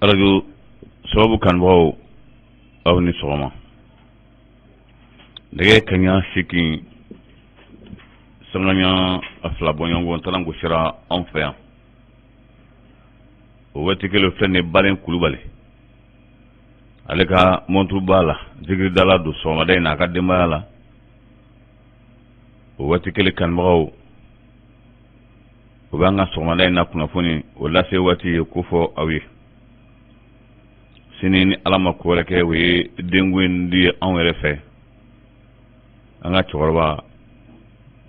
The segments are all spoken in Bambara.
Arajo sababu kanubagaw, aw ni sɔgɔma. Nɛgɛ kaɲa 8 sanga ɲa 2 bɔɲɔgɔn talan gosira anw fɛ yan. O waati kelen filɛ nin Balen Kulubali, ale ka montre b'a la, zikiridala don sɔgɔmada in na a ka denbaya la. O waati kelen kanubagaw, o b'an ka sɔgɔmada in na kunnafoni o lase waati ye ko fɔ aw ye. Sini, ni Ala ma ko wɛrɛ kɛ, o ye denkundi ye anw yɛrɛ fɛ. An ka cɛkɔrɔba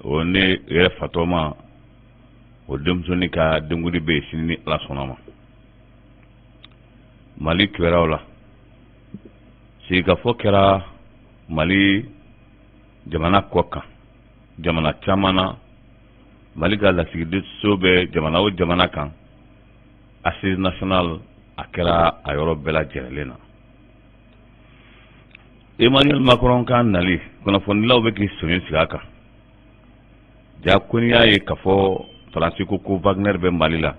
o ne yɛrɛ fatɔma, o denmusonin ka denkundi bɛ yen sini, ni Ala sɔnna ma. Mali kibaruyaw la, sigikafɔ kɛra Mali jamana kɔ kan jamana caman na. Mali ka lasigidenso bɛ jamana o jamana kan, assise nationale a kɛra a yɔrɔ bɛɛ lajɛlen na. Emmanuel Macron ka nali, kunnafonidilaw bɛ k'i sɔmi sigi a kan. Ja ko n'i y'a ye k'a fɔ Faransi ko ko Wagner bɛ Mali la,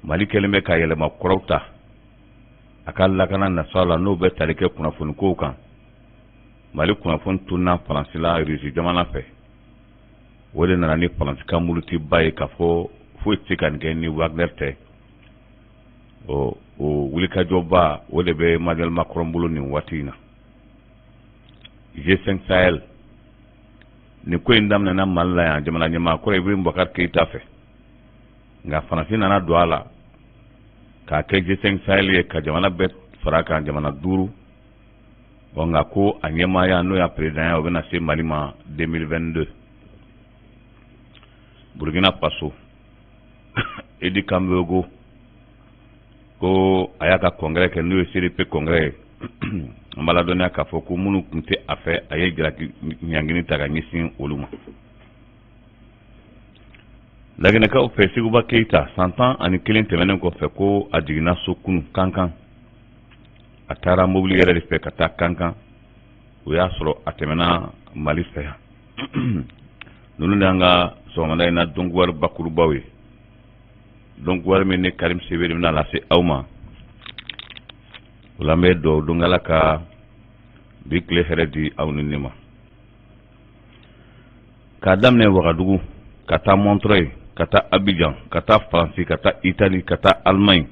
Mali kɛlen bɛ ka yɛlɛma kuraw ta a ka lakana nasira la, n'o bɛ tali kɛ kunnafonikow kan. Mali kunnafoni tunna Faransi la Russie jamana fɛ. O de nana ni Faransi ka murutiba ye k'a fɔ foyi tɛ se ka nin kɛ ni Wagner tɛ. Ɔ, o wulikajɔba, o de bɛ Emmanuel Macron bolo nin waati in na. G5 Sahel, nin ko in daminɛna Mali la yan jamana ɲɛmaa kɔrɔ Ibrahim Boubacar Keïta fɛ, nka Faransi nana don a la k'a kɛ G5 Sahel ye, ka jamana bɛɛ fara kan, jamana 5. Ɔ, nka ko a ɲɛmaaya, n'o y'a président, o bɛna se Mali ma 2022. Burkina Faso, Eddie Kambeogo ko a y'a ka congrès kɛ, n'o ye CDP congrès ye. An b'a ladɔnniya k'a fɔ ko minnu tun tɛ a fɛ, a ye jalaki ɲangini ta ka ɲɛsin olu ma. Laginɛkaw fɛ, Seguba Keyita, san 11 tɛmɛnen kɔfɛ, ko a jiginna so kunu Kankan. A taara mobili yɛrɛ de fɛ ka taa Kankan, o y'a sɔrɔ a tɛmɛna Mali fɛ yan. Ninnu de y'an ka sɔgɔmada in na donkibaru bakurubaw ye, donkibaru min ni Karim Sebe de bɛna lase aw ma. O la, an bɛ dugawu don Ala ka bi tile hɛrɛ di aw ni ne ma. K'a daminɛ Wagadugu ka taa Montreuil, ka taa Abidjan, ka taa Faransi, ka taa Italie, ka taa Allemagne,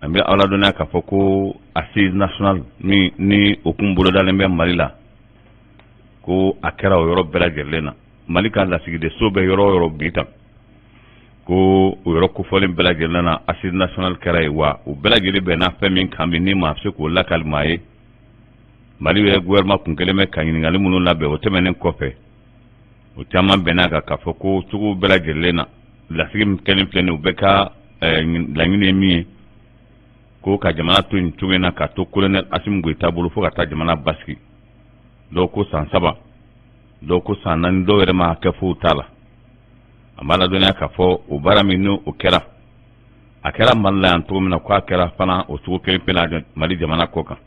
an bɛ aw ladɔnniya k'a fɔ ko assise nationale min ni o kun bolodalen bɛ Mali la, ko a kɛra o yɔrɔ bɛɛ lajɛlen na. Mali ka lasigidenso bɛ yɔrɔ o yɔrɔ bi tan, ko o yɔrɔ kofɔlen bɛɛ lajɛlen na, assise nationale kɛra yen. Wa u bɛɛ lajɛlen bɛnna fɛn min kan bi, ni maa bɛ se k'o lakali maa ye, Mali yɛrɛ gouvernement kun kɛlen bɛ ka ɲininkali minnu labɛn, o tɛmɛnen kɔfɛ, o caman bɛnna kan k'a fɔ ko cogo bɛɛ lajɛlen na, lasigi min kɛlen filɛ nin ye, u bɛɛ ka laɲini ye min ye, ko ka jamana to nin cogo in na, ka to colonel Assimi Goïta bolo fo ka taa jamana basigi. Dɔw ko san 3, dɔw ko san 4, dɔw yɛrɛ ma kɛ foyi t'a la. An b'a ladɔnniya k'a fɔ o baara min, n'o kɛra, a kɛra Mali la yan cogo min na, k'a kɛra fana o cogo kelen pe la Mali jamana kɔ kan.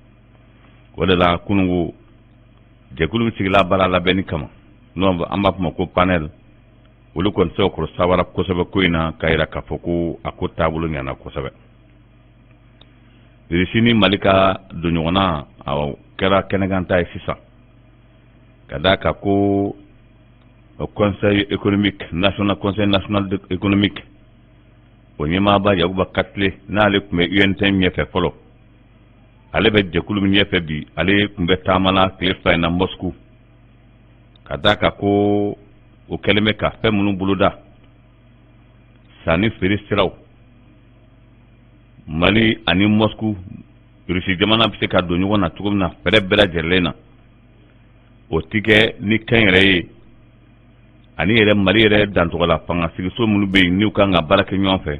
O de la, kununko jɛkulu min sigila baara labɛnni kama, n'o an b'a fɔ ma ko panel, olu kɔni sɛbɛkɔrɔ sawara kosɛbɛ ko in na, k'a yira k'a fɔ ko a ko taabolo ɲɛna kosɛbɛ. Irisi ni Mali ka donɲɔgɔnna, a kɛra kɛnɛkanta ye sisan, ka d'a kan ko conseil économique national, conseil national économique, o ɲɛmaaba Yakuba Katile, n'ale tun bɛ UNTM ɲɛfɛ fɔlɔ, ale bɛ jɛkulu min ɲɛfɛ bi, ale tun bɛ taama na tile 2 in na Moscou, ka d'a kan ko o kɛlen bɛ ka fɛn minnu boloda, sanni feere siraw, Mali ani Moscou, Rusi jamana bɛ se ka don ɲɔgɔn na cogo min na fɛɛrɛ bɛɛ lajɛlen na, o ti kɛ ni kɛnyɛrɛ ye ani yɛrɛ Mali yɛrɛ dantɔgɔla fanga sigiso minnu bɛ yen, n'u kan ka baara kɛ ɲɔgɔn fɛ.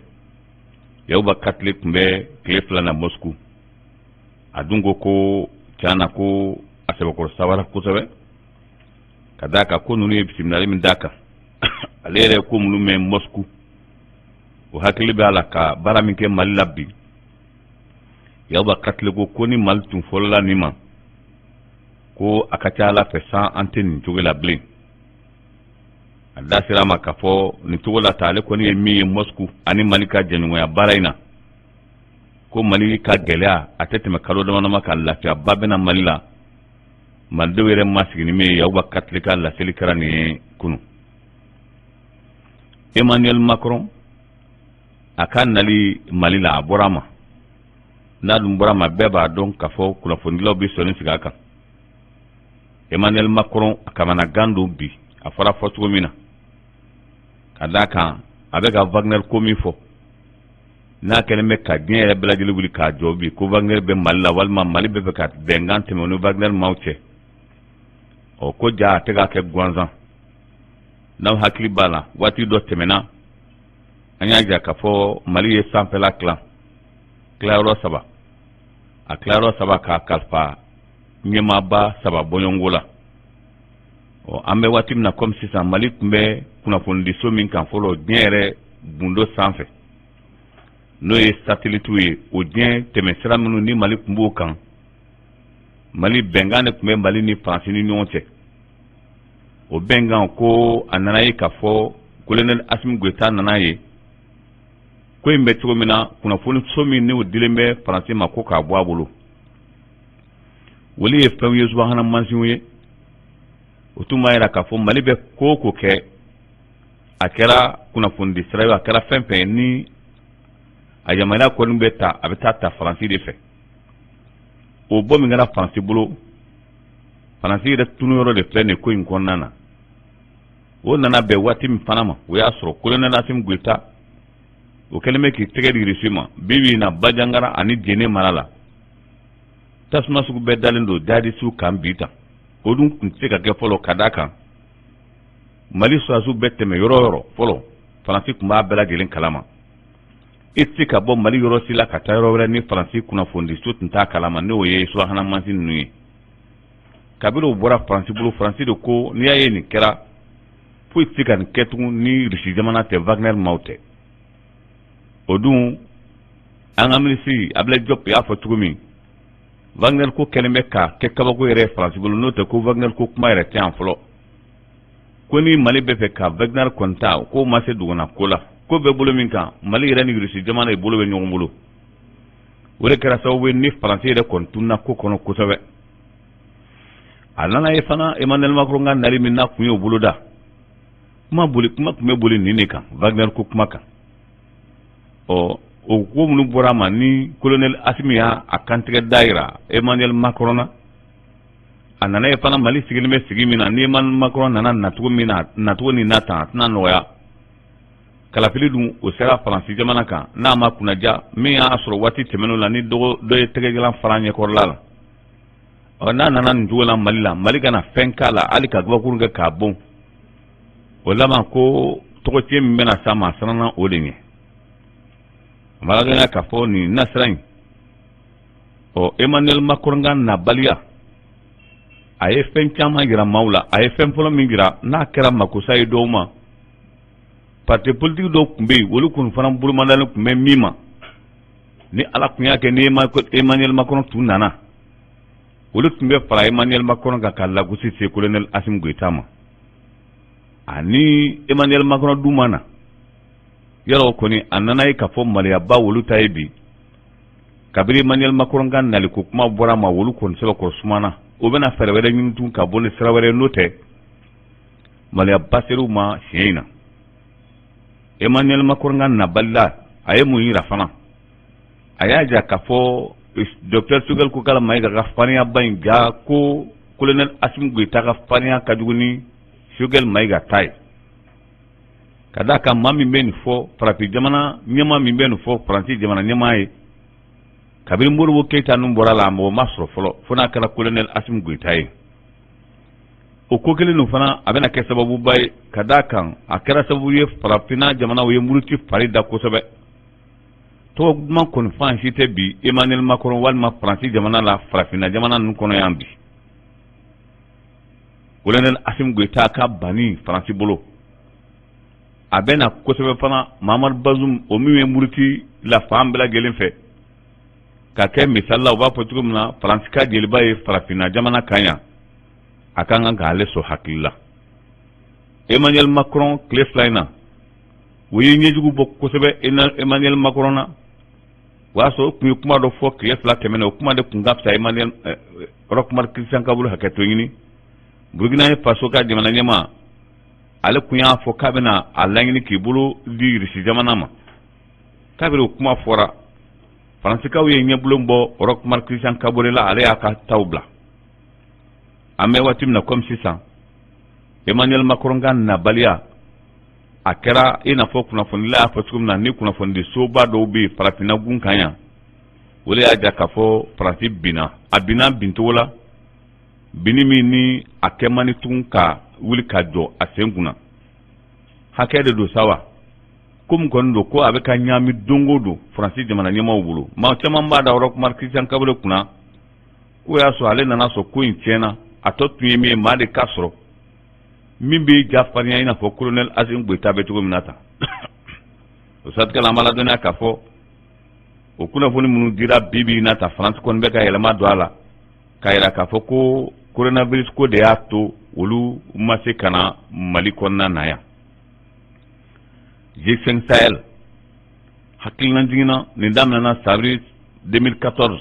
Yakuba Katile tun bɛ tile 2 na Moscou. A dun ko ko tiɲɛ na, ko a sɛbɛkɔrɔ sawara kosɛbɛ, ka d'a kan ko ninnu ye bisimilali min d'a kan, ale yɛrɛ ko minnu mɛn Moscou, o hakili bɛ a la ka baara min kɛ Mali la bi. Yakuba Katile ko ko ni Mali tun fɔlɔla nin ma, ko a ka ca Ala fɛ san an tɛ nin cogo la bilen. A da sera a ma k'a fɔ nin cogo la ta, ale kɔni ye min ye Moscou ani Mali ka jɛɲɔgɔnya baara in na, ko Mali ka gɛlɛya a tɛ tɛmɛ kalo dama dama kan, lafiyaba bɛna Mali la, malidenw yɛrɛ ma sigi ni min ye. Yakuba Katile ka laseli kɛra nin ye kunun. Emmanuel Macron a ka nali Mali la, a bɔra a ma. N'a dun bɔra a ma, bɛɛ b'a dɔn k'a fɔ kunnafonidilaw bɛ sɔnni sigi a kan. Emmanuel Macron a kamanagan don bi, a fɔra fɔ cogo min na, ka d'a kan a bɛ ka Wagner ko min fɔ, n'a kɛlen bɛ ka diɲɛ yɛrɛ bɛɛ lajɛlen wuli k'a jɔ bi ko Wagner bɛ Mali la, walima Mali bɛ fɛ ka bɛnkan tɛmɛ ni Wagner maaw cɛ, ɔ ko ja a tɛ k'a kɛ gansan. N'aw hakili b'a la, waati dɔ tɛmɛna, an y'a jira k'a fɔ Mali ye sanfɛla tilan tilayɔrɔ saba, a tilayɔrɔ saba k'a kalifa ɲɛmaaba saba bɔɲɔgɔnko la. Ɔ an bɛ waati min na komi sisan, Mali tun bɛ kunnafonidiso min kan fɔlɔ diɲɛ yɛrɛ gundo sanfɛ, n'o ye satelitiw ye, o diɲɛ tɛmɛsira minnu ni Mali tun b'o kan, Mali bɛnkan de tun bɛ Mali ni Faransi ni ɲɔgɔn cɛ. O bɛnkan ko a nana ye k'a fɔ colonel Asimi Goyita nana ye ko in bɛ cogo min na, kunnafoniso min n'o dilen bɛ Faransi ma ko k'a bɔ a bolo, olu ye fɛnw ye, subahana mansinw ye. O tun b'a jira k'a fɔ Mali bɛ ko o ko kɛ, a kɛra kunnafonidi sira ye, a kɛra fɛn fɛn ye, ni a yamaruya kɔni bɛ ta, a bɛ taa ta Faransi de fɛ. O bɔ min kɛra Faransi bolo, Faransi yɛrɛ tunuyɔrɔ de filɛ nin ko in kɔnɔna na. O nana bɛn waati min fana ma, o y'a sɔrɔ colonel Asimi Goyita o kɛlen bɛ k'i tɛgɛ di Irisi ma. Bi bi in na, Bajangara ani Jene mara la, tasuma sugu bɛɛ dalen don jihadisiw kan bi tan. O dun tun tɛ se ka kɛ fɔlɔ, ka d'a kan Mali sɔrɔdasiw bɛ tɛmɛ yɔrɔ o yɔrɔ fɔlɔ, Faransi tun b'a bɛɛ lajɛlen kalama. I tɛ se ka bɔ Mali yɔrɔ si la ka taa yɔrɔ wɛrɛ ni Faransi kunnafonidiso tun t'a kalama, n'o ye subahana mansin ninnu ye. Kabini o bɔra Faransi bolo, Faransi de ko n'i y'a ye nin kɛra, foyi tɛ se ka nin kɛ tugun ni Irisi jamana tɛ, Wagner maaw tɛ. O dun, an ka minisiri Ablaye Diop y'a fɔ cogo min, Wagner ko kɛlen bɛ ka kɛ kabako yɛrɛ Faransi bolo, n'o tɛ ko Wagner ko kuma yɛrɛ tɛ yan fɔlɔ. Ko ni Mali bɛ fɛ ka Wagner kɔni ta, k'o ma se duguna ko la, ko bɛ bolo min kan, Mali yɛrɛ ni Irisi jamana ye bolo bɛ ɲɔgɔn bolo. O de kɛra sababu ye ni Faransi yɛrɛ kɔni tununa ko kɔnɔ kosɛbɛ. A nana ye fana, Emmanuel Macron ka nali min n'a kun ye o boloda, kuma boli kuma tun bɛ boli nin de kan, Wagner ko kuma kan. Ɔ o ko minnu bɔra a ma ni colonel Asimi y'a a kantigɛ da yira Emmanuel Macron na, a nana ye fana Mali sigilen bɛ sigi min na, ni Emmanuel Macron nana nacogo min na, nacogo nin na tan, a tɛna nɔgɔya. Kalafili dun o sera Faransi jamana kan, n'a ma kunnaja min y'a sɔrɔ waati tɛmɛnenw la ni dɔ ye tɛgɛjalan fara ɲɛkɔrɔla la. Ɔ n'a nana nin cogo la Mali la, Mali kana fɛn k'a la, hali ka gabakurun kɛ k'a bon, o laban ko tɔgɔtiɲɛ min bɛna s'a ma, a siranna o de ɲɛ. A b'a ladɔnniya k'a fɔ nin nasira in, ɔ Emmanuel Macron ka nabaliya, a ye fɛn caman jira maaw la. A ye fɛn fɔlɔ min jira, n'a kɛra makosa ye dɔw ma, parti politique dɔw tun bɛ yen, olu kun fana bolomadalen tun bɛ min ma, ni Ala tun y'a kɛ ni Emmanuel Macron tun nana, olu tun bɛ fara Emmanuel Macron kan ka lagosi se colonel Asimi Goyita ma. Ani Emmanuel Macron dun ma na yɔrɔ o kɔni, a nana ye k'a fɔ maloyaba wolu ta ye bi. Kabini Emmanuel Macron ka nali ko kuma bɔra a ma, wolu kɔni sɛbɛkɔrɔ sumana, o bɛna fɛɛrɛ wɛrɛ ɲini tun ka bɔ ni sira wɛrɛ, n'o tɛ maloyaba ser'u ma siɲɛ in na. Emmanuel Macron ka nabalila, a ye mun yira fana? A y'a jira k'a fɔ docteur Choguel Kokalla Maïga ka farinyaba in, ja ko colonel Asimi Goyita ka farinya ka jugu ni Choguel Maïga ta ye, ka d'a kan maa min bɛ nin fɔ, farafin jamana ɲɛmaa min bɛ nin fɔ Faransi jamana ɲɛmaa ye, kabini Modibo Keyita ninnu bɔra la, a mɔgɔ ma sɔrɔ fɔlɔ fo n'a kɛra colonel Asimi Goyita ye. O ko kelen ninnu fana, a bɛna kɛ sababuba ye, ka d'a kan a kɛra sababu ye farafinna jamanaw ye muruti fari da kosɛbɛ. Tɔgɔ duman kɔni fan si tɛ bi Emmanuel Macron walima Faransi jamana la farafinna jamana ninnu kɔnɔ yan bi. Colonel Asimi Goyita ka banni Faransi bolo, a bɛ na kosɛbɛ fana Mahamadu Bazum, o min ye muruti la fan bɛɛ lajɛlen fɛ, ka kɛ misali la, u b'a fɔ cogo min na, Faransi ka jeliba ye farafinna jamana kan yan, a ka kan k'ale sɔn hakili la. Emmanuel Macron tile 2 in na, o ye ɲɛjugu bɔ kosɛbɛ Emmanuel Macron na. O y'a sɔrɔ o tun ye kuma dɔ fɔ tile 2 tɛmɛnen, o kuma de tun ka fisa Emmanuel Roch Marc Christian Kaboré hakɛto ɲini. Burkina Faso ka jamana ɲɛmaa, ale tun y'a fɔ k'a bɛna a laɲini k'i bolo di Irisi jamana ma. Kabiri o kuma fɔra, Faransikaw ye ɲɛbulon bɔ Roch Marc Christian Kaboré la, ale y'a ka taw bila. An bɛ waati min na komi sisan, Emmanuel Macron ka nabaliya a kɛra i n'a fɔ kunnafonidila y'a fɔ cogo min na, ni kunnafonidisoba dɔw bɛ yen farafinna gun kan yan, o de y'a jira k'a fɔ Faransi binna. A binna bincogo la, binni min ni a kɛ man di tugun ka wuli ka jɔ a sen kunna. Hakɛ de don sa wa, ko min kɔni don ko a bɛ ka ɲaami don o don Faransi jamana ɲɛmaaw bolo. Maa caman b'a da Roch Marc Christian Kaboré kunna k'o y'a sɔrɔ ale nana sɔrɔ ko in tiɲɛna. A tɔ tun ye min ye, maa de ka sɔrɔ min b'i ja farinya i n'a fɔ colonel Assimi Goïta bɛ cogo min na tan. O siratigɛ la, an b'a ladɔnniya k'a fɔ o kunnafoni minnu dira bi bi in na ta, Faransi kɔni bɛ ka yɛlɛma don a la k'a yira k'a fɔ ko coronavirus ko de y'a to olu ma se ka na Mali kɔnɔna na yan. G5 Sahel hakilina jiginna nin daminɛna sabiri 2014.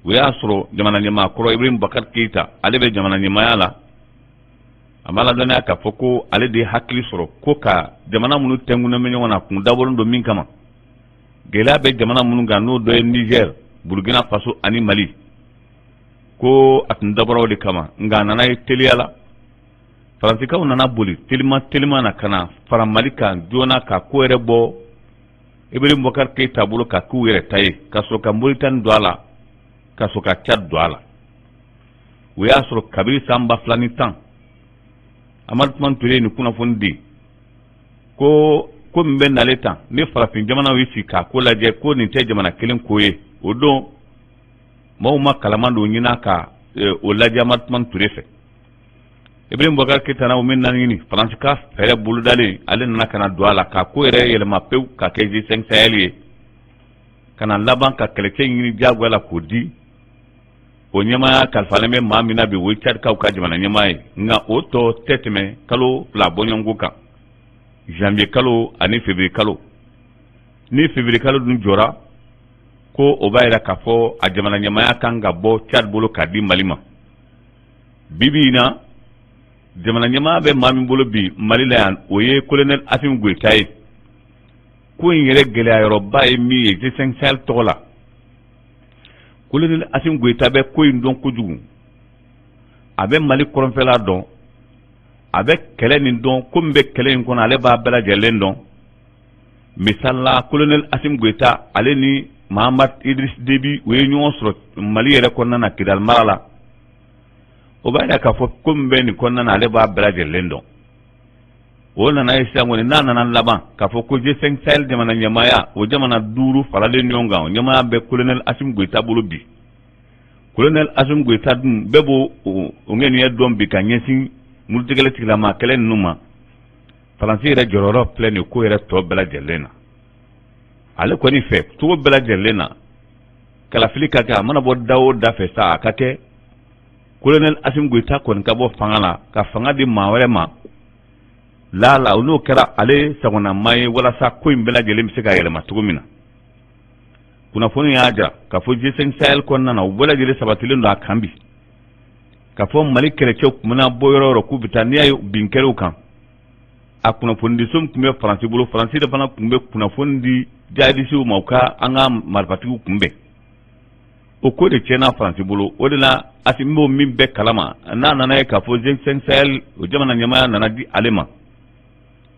O y'a sɔrɔ jamana ɲɛmaa kɔrɔ Ibrahim Boubacar Keïta, ale bɛ jamana ɲɛmaaya la. An b'a ladɔnniya k'a fɔ ko ale de ye hakili sɔrɔ ko ka jamana minnu tɛnkunnen bɛ ɲɔgɔn na, kun dabɔlen don min kama, gɛlɛya bɛ jamana minnu kan, n'o dɔ ye Niger, Burkina Faso ani Mali, ko a tun dabɔra o de kama. Nka a nana ye teliya la, Faransikaw nana boli telima telima na ka na fara Mali kan joona ka ko yɛrɛ bɔ Ibrahim Boubacar Keïta bolo ka k'u yɛrɛ ta ye, ka sɔrɔ ka Mauritanie don a la, ka sɔrɔ ka Tchad don a la. O y'a sɔrɔ kabiri san 2010, Amadu Tumani Ture ye nin kunnafoni di ko ko min bɛ nale tan ni farafin jamanaw y'i sigi k'a ko lajɛ, ko nin tɛ jamana kelen ko ye. O don maaw ma kalaman don ɲinin ka o lajɛ Amadu Tumani Ture fɛ. Ibrahim Boubacar Keïta na o min naɲini, Faransi ka fɛɛrɛ bolodalen, ale nana ka na don a la ka ko yɛrɛ yɛlɛma pewu ka kɛ G5 Sahel ye, ka na laban ka kɛlɛcɛ ɲini diyagoya la k'o di. O ɲɛmaaya kalifalen bɛ maa min na bi, o ye Tchadkaw ka jamana ɲɛmaa ye. Nka o tɔ tɛ tɛmɛ kalo 2 bɔɲɔgɔnko kan, janvier kalo ani février kalo. Ni février kalo dun jɔra, ko o b'a yira k'a fɔ a jamana ɲɛmaaya kan ka bɔ Tchad bolo k'a di Mali ma. Bi bi in na, jamana ɲɛmaa bɛ maa min bolo bi Mali la yan, o ye colonel Assimi Goïta ye. Ko in yɛrɛ gɛlɛya yɔrɔba ye min ye G5 Sahel tɔgɔ la, colonel Assimi Goïta bɛ ko in dɔn kojugu. A bɛ Mali kɔrɔnfɛla dɔn, a bɛ kɛlɛ nin dɔn, ko min bɛ kɛlɛ in kɔnɔ, ale b'a bɛɛ lajɛlen dɔn. Misali la, colonel Assimi Goïta, ale ni Mahamat Idriss Déby, u ye ɲɔgɔn sɔrɔ Mali yɛrɛ kɔnɔna na, Kidali mara la. O b'a yira k'a fɔ ko min bɛ nin kɔnɔna na, ale b'a bɛɛ lajɛlen dɔn. O nana ye sisan kɔni, n'a nana laban k'a fɔ ko G5 Sahel jamana ɲɛmaaya, o jamana 5 faralen ɲɔgɔn kan, o ɲɛmaaya bɛ colonel Assimi Goïta bolo bi. Colonel Assimi Goïta dun, bɛɛ b'o o ŋaniya dɔn bi ka ɲɛsin murutikɛlɛ tigilama kɛlɛ ninnu ma. Faransi yɛrɛ jɔyɔrɔ filɛ nin ko yɛrɛ tɔ bɛɛ lajɛlen na. Ale kɔni fɛ, cogo bɛɛ lajɛlen na, kalafili ka kɛ, a mana bɔ da o da fɛ sa, a ka kɛ, colonel Assimi Goïta kɔni ka bɔ fanga la ka fanga di maa wɛrɛ ma. Lala n'o kɛra ale sagonama ye, walasa ko in bɛɛ lajɛlen bɛ se ka yɛlɛma cogo min na. Kunnafoni y'a jira k'a fɔ G5 Sahel kɔnɔna na, u bɛɛ lajɛlen sabatilen don a kan bi k'a fɔ Mali kɛlɛcɛw tun bɛna bɔ yɔrɔ o yɔrɔ k'u bɛ taa, n'i y'a ye bin kɛra u kan, a kunnafonidiso min tun bɛ Faransi bolo, Faransi de fana tun bɛ kunnafoni di jihadisiw ma u ka an ka marifatigiw kunbɛn. O ko de tiɲɛna Faransi bolo. O de la Assimi b'o min bɛɛ kalama, n'a nana ye k'a fɔ G5 Sahel o jamana ɲɛmaaya nana di ale ma,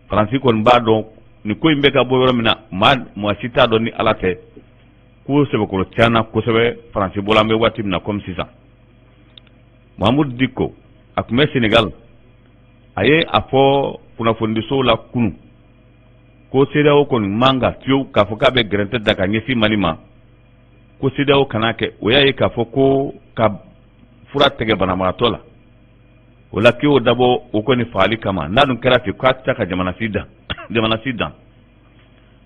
Faransi kɔni b'a dɔn nin ko in bɛ ka bɔ yɔrɔ min na. Maa si t'a dɔn ni Ala tɛ. Ko sɛbɛkɔrɔ tiɲɛna kosɛbɛ Faransi bolo an bɛ waati min na komi sisan. Mahamudu Diko, a tun bɛ Senegal, a ye a fɔ kunnafonidisow la kunun ko CEDEAO kɔni man ka fiyewu k'a fɔ k'a bɛ gɛrɛntɛ da ka ɲɛsin Mali ma, ko CEDEAO kana kɛ. O y'a ye k'a fɔ ko ka fura tigɛ banabagatɔ la, o la k'o dabɔ o kɔni fagali kama. N'a dun kɛra ten, k'a tɛ ka jamana si dan, jamana si dan.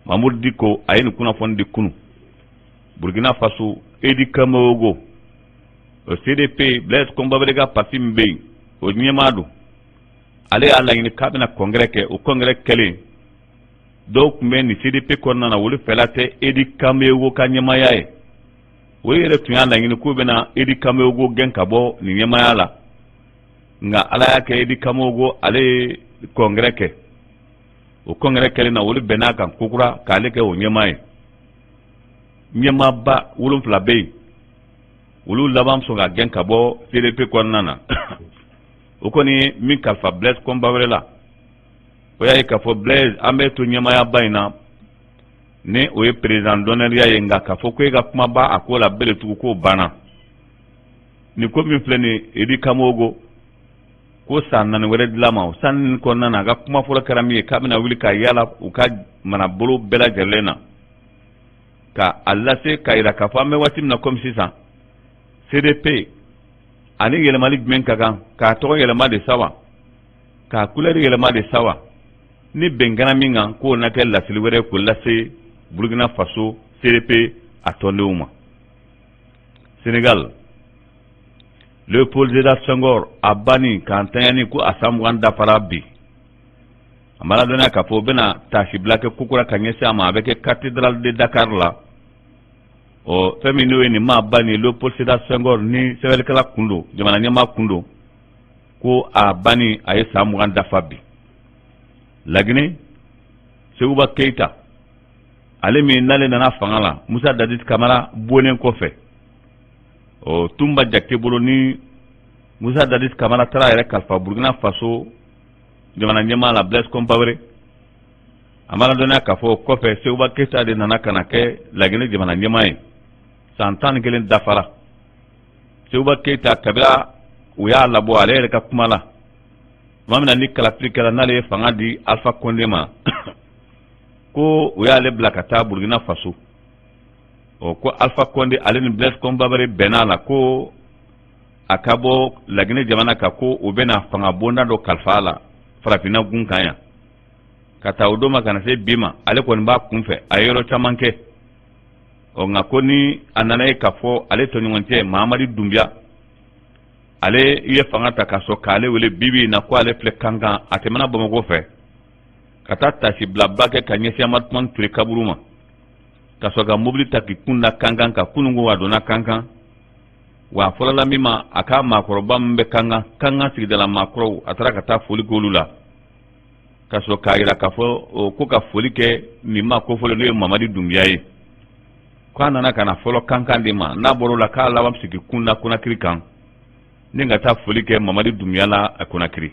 Mahamudu Diko, a ye nin kunnafoni di kunun. Burkina Faso, Edi Kamogo, o CDP, Blaise Compaoré ka parti min bɛ yen, o ɲɛmaa don. Ale y'a laɲini k'a bɛna congrès kɛ. O congrès kɛlen, dɔw tun bɛ nin CDP kɔnɔna na, olu fɛla tɛ Edi Kameyogo ka ɲɛmaaya ye. O yɛrɛ tun y'a laɲini k'u bɛna Edi Kameyogo gɛn ka bɔ nin ɲɛmaaya la. Nka Ala y'a kɛ, Edi Kameyogo, ale ye congrès kɛ. O congrès kɛlen na, olu bɛnn'a kan kokura k'ale kɛ o ɲɛmaa ye. Ɲɛmaaba 7 bɛ yen, olu laban sɔn ka gɛn ka bɔ CDP kɔnɔna na. O kɔni ye min kalifa Blaise Compaoré la, o y'a ye k'a fɔ Blaise, an bɛ to ɲɛmaayaba in na ni o ye président d'honneur ye, nka k'a fɔ ko e ka kuma ba a ko la bere tugu, k'o banna. Nin ko min filɛ nin, Edi Kamogo ko san 4 wɛrɛ dila ma. O san nin kɔnɔna na, a ka kuma fɔlɔ kɛra min ye, k'a bɛna wuli ka yala u ka marabolo bɛɛ lajɛlen na ka a lase k'a yira k'a fɔ an bɛ waati min na komi sisan, CDP ani yɛlɛmali jumɛn ka kan, k'a tɔgɔ yɛlɛma de sa wa, k'a couleur yɛlɛma de sa wa? Ni bɛn kɛra min kan, k'o na kɛ laseli wɛrɛ k'o lase Burkina Faso CDP a tɔndenw ma. Sénégal, Léopold Sédar Senghor a banni k'an tanyani, ko a san 20 dafara bi. An b'a ladɔnniya k'a fɔ o bɛna taasibila kɛ kokura ka ɲɛsin a ma. A bɛ kɛ cathédrale de Dakar la. Ɔ, fɛn min n'o ye nin maaba nin, Léopold Sédar Senghor, ni sɛbɛnnikɛla kun don, jamana ɲɛmaa kun don, ko a banni a ye san 20 dafa bi. Laginɛ, Seguba Keyita, ale min n'ale nana fanga la Musa Dadis Kamara bonnen kɔfɛ, ɔ, Tunba Jakite bolo ni Musa Dadis Kamara taara yɛrɛ kalifa Burkina Faso jamana ɲɛmaa la, Blaise Compaoré. An b'a ladɔnniya k'a fɔ kɔfɛ, Seguba Keyita de nana ka na kɛ Laginɛ jamana ɲɛmaa ye. San 11 dafara Seguba Keyita kabila u y'a labɔ. Ale yɛrɛ ka kuma la, tuma min na ni kalafili kɛra, n'ale ye fanga di Alpha Condé ma, ko u y'ale bila ka taa Burkina Faso. Ɔ, ko Alpha Condé, ale ni Blaise Compaoré bɛnna la ko a ka bɔ Laginɛ jamana kan, ko u bɛna fanga bonda dɔ kalifa a la farafinna gun kan yan. Ka taa o don ma ka na se bi ma, ale kɔni b'a kunfɛ, a ye yɔrɔ caman kɛ. Ɔ, nka ko ni a nana ye k'a fɔ ale tɔɲɔgɔn cɛ Mahamadi Dunbiya, ale ye fanga ta ka sɔrɔ k'ale wele bibi in na, ko ale filɛ Kankan, a tɛmɛna Bamakɔ fɛ ka taa tasibilaba kɛ ka ɲɛsin Amadu Tumani Ture kaburu ma, ka sɔrɔ ka mobili ta k'i kun da Kankan kan. Kununko a donna Kankan wa, a fɔlɔla min ma, a ka maakɔrɔba min bɛ Kankan, Kankan sigidala maakɔrɔw, a taara ka taa foli k'olu la, ka sɔrɔ k'a yira k'a fɔ ko ka foli kɛ nin maa kofɔlen, n'o ye Mamadi Dunbiya ye, k'a nana ka na fɔlɔ Kankan de ma. N'a bɔr'o la, k'a laban sigi kun na Konakiri kan ni ka taa foli kɛ Mamadi Dunbiya la a Konakiri.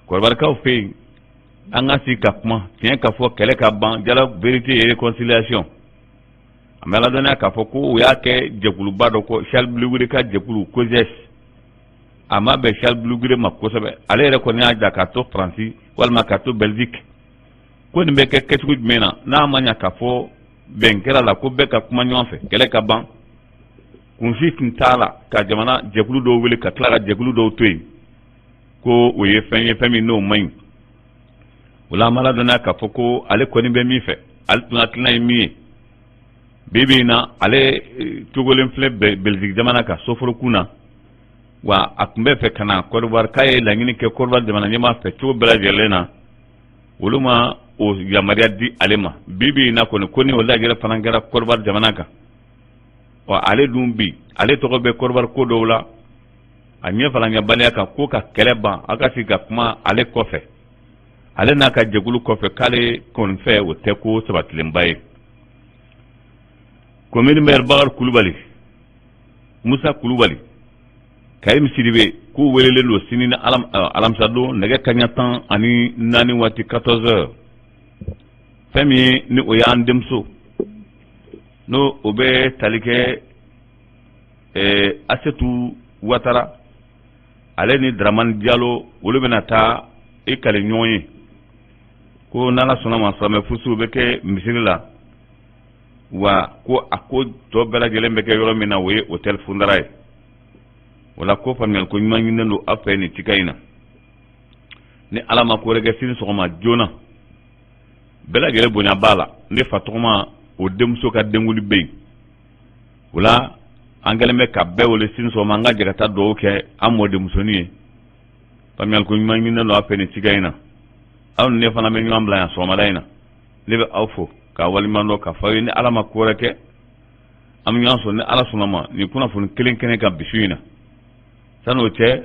Kɔrɔbarikaw fɛ yen, an ka sigi ka kuma tiɲɛ ka fɔ, kɛlɛ ka ban, dialogue, vérité et réconciliation. An bɛ ladɔnniya k'a fɔ ko u y'a kɛ jɛkuluba dɔ ko Charles Blé Goudé ka jɛkulu COJES. A ma bɛn Charles Blé Goudé ma kosɛbɛ. Ale yɛrɛ kɔni y'a ja k'a to Faransi walima k'a to Belgique, ko nin bɛ kɛ kɛcogo jumɛn na, n'a ma ɲa k'a fɔ bɛn kɛra la, ko bɛɛ ka kuma ɲɔgɔn fɛ, kɛlɛ ka ban. Kunsi tun t'a la ka jamana jɛkulu dɔw wele ka tila ka jɛkulu dɔw to yen, ko o ye fɛn ye, fɛn min n'o man ɲi. O la, an b'a ladɔnniya k'a fɔ ko ale kɔni bɛ min fɛ, ale tun hakilina ye min ye, bi bi in na, ale togolen filɛ Belgique jamana ka soforokun na. Wa a tun bɛ fɛ ka na Côte d'Ivoire, k'a ye laɲini kɛ Côte d'Ivoire jamana ɲɛmaa fɛ cogo bɛɛ lajɛlen na, olu ma o yamaruya di ale ma. Bi bi in na kɔni, ko ni o lajɛrɛ fana kɛra Côte d'Ivoire jamana kan, ɔ, ale dun bi ale tɔgɔ bɛ Côte d'Ivoire ko dɔw la, a ɲɛ faraɲabaliya kan, ko ka kɛlɛ ban, a ka sigi ka kuma ale kɔfɛ, ale n'a ka jɛkulu kɔfɛ, k'ale kɔni fɛ o tɛ ko sabatilenba ye. Commune maire Bakari Kulubali, Musa Kulubali, Karim Sidibe, k'u welelen don sini ni alamisadon nɛgɛ kaɲa 14 waati, 14 heures. Fɛn min ye ni o y'an denmuso, n'o o bɛ tali kɛ Asetu Watara, ale ni Dramani Jalo, olu bɛna taa i kali ɲɔgɔn ye, ko n'Ala sɔnna ma, silamɛ furusu bɛ kɛ misiri la. Wa ko a ko tɔ bɛɛ lajɛlen bɛ kɛ yɔrɔ min na, o ye hôtel Fundara ye. O la, ko faamuyali ko ɲuman ɲininen don aw fɛ nin cika in na. Ni Ala ma ko wɛrɛ kɛ, sini sɔgɔma joona, bɛɛ lajɛlen bonya b'a la, ne fa tɔgɔma o denmuso ka denkuli bɛ yen. O la, an kɛlen bɛ ka bɛɛ wele sini sɔgɔma, an ka jɛ ka taa dugawu kɛ an mɔdenmusonin ye. Faamuyali ko ɲuman ɲininen don aw fɛ nin cikan in na. Aw ni ne fana bɛ ɲɔgɔn bila yan sɔgɔmada in na. Ne bɛ aw fo k'a waleɲuman dɔn k'a fɔ aw ye ni Ala ma ko wɛrɛ kɛ, an bɛ ɲɔgɔn sɔrɔ ni Ala sɔnna ma nin kunnafoni kelen kɛnɛ kan bi su in na. San'o cɛ,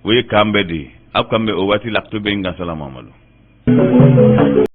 o ye k'an bɛn de ye. Aw k'an bɛn o waati la, to bɛ n kan. Salam Mamadu.